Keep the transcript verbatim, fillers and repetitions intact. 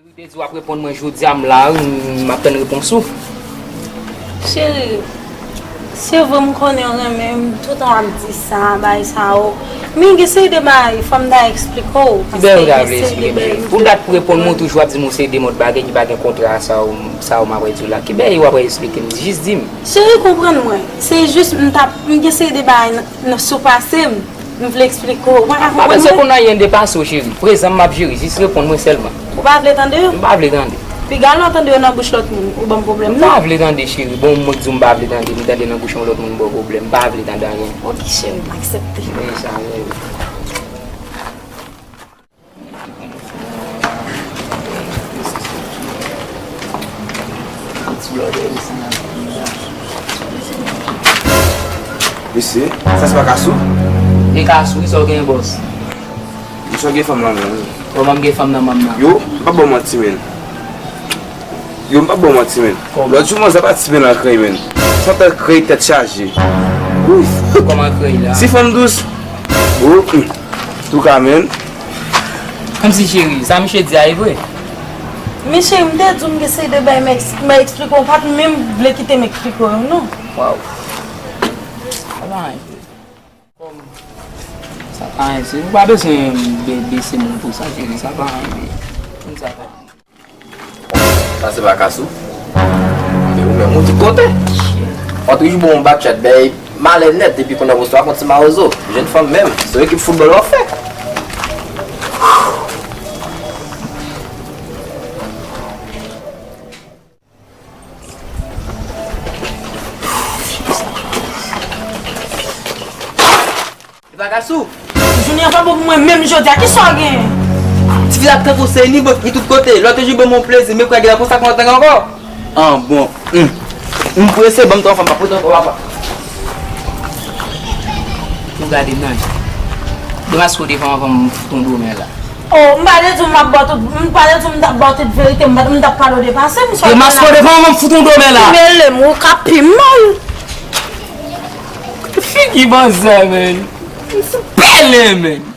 Ou te di w ap reponn mwen jodi a, m la wi, m ap tann repons ou. Cheri, se vre m konnen w renmen m, toutan w ap di sa, bay sa yo. Men gen seri de bagay, fò m ta eksplike w. Ki bagay ou ta vle eksplike m, cheri? Pou dat pou reponn mwen, ou toujou ap di m yon seri de mòd bagay ki pa gen kontra sa w, sa w m ap di w la. Ki bagay w ap eksplike m? Jis di m. Cheri, konprann mwen. Se jis m t ap, m gen seri de bagay nan, nan sou pase m. M vle eksplike w. Ou pa ka konprann mwen? M pa bezwen konn anyen de pase w, cheri. Prezan m ap jere. Jis reponn mwen sèlman. Ou pa vle tande yo? M pa vle tande. Piga lè w tande yo nan bouch lòt moun, ou ban m pwoblèm, non? M pa vle tande, cheri. Bon, mwen k di w m pa vle tande, m tande nan bouch yon lòt moun, m ba w pwoblèm. M pa vle tande anyen. Ok, cheri, m aksepte. Men sa, men. Mesye, sa se pa Kasou? E Kasou, wi, sa w gen, bòs? Mesye, w gen fanm nan men w. Kòman m gen fanm nan men m nan? Yo, m p ap ba w manti, men. Yo, m p ap ba w manti, men. Kòman? Lòt jou, manzè pati, men, nan krèy, men. Santan krèy tèt chaje. Ouf. Kòman krèy la? Ti fanm dous. Bon, hmm. Touka, men. Kòmsi, cheri, sa misye di a e vre? Men cheri, m te di w m gen seri de bagay m eks-, m eksplike w, ou pa t menm vle kite m eksplike w yo, non. Waw. Sa pa anyen, cheri. Kòm sa pa anyen, cheri. Ou pa bezwen be-, bese moun pou sa, cheri. Sa pa anyen, men. Konn sa pa. Sa se pa Kasou. Men ou menm, ou di kote. Ou toujou bon yon batchat, bay malè nèt, epi kounye a pou swa konn ti mawozo. Jèn fanm menm, se yon ekip foutbòl w ap fè. E pa Kasou. Jounen an pa bon pou mwen menm jodi a. Kisa w genyen? Tifi la tankou se ni bòt ni tout kote. Lòt jou ban m yon plezi, men kwè gen konsa kontan ankò. An bon. Hmm. M prese, ban m twa fanm, pa pote ankò papa. Ou gade m nan je. Demaske w devan anvan m fout yon domen la. Oh, m pa te di w m ap ba w tout, m pa te di w m t ap ba w tout verite, m pa, m t ap pale w de pase m. Demaske w devan anvan m fout yon domen la. Mele m, ou ka pi mal. Figi banzè, men. M sou pèlen, men.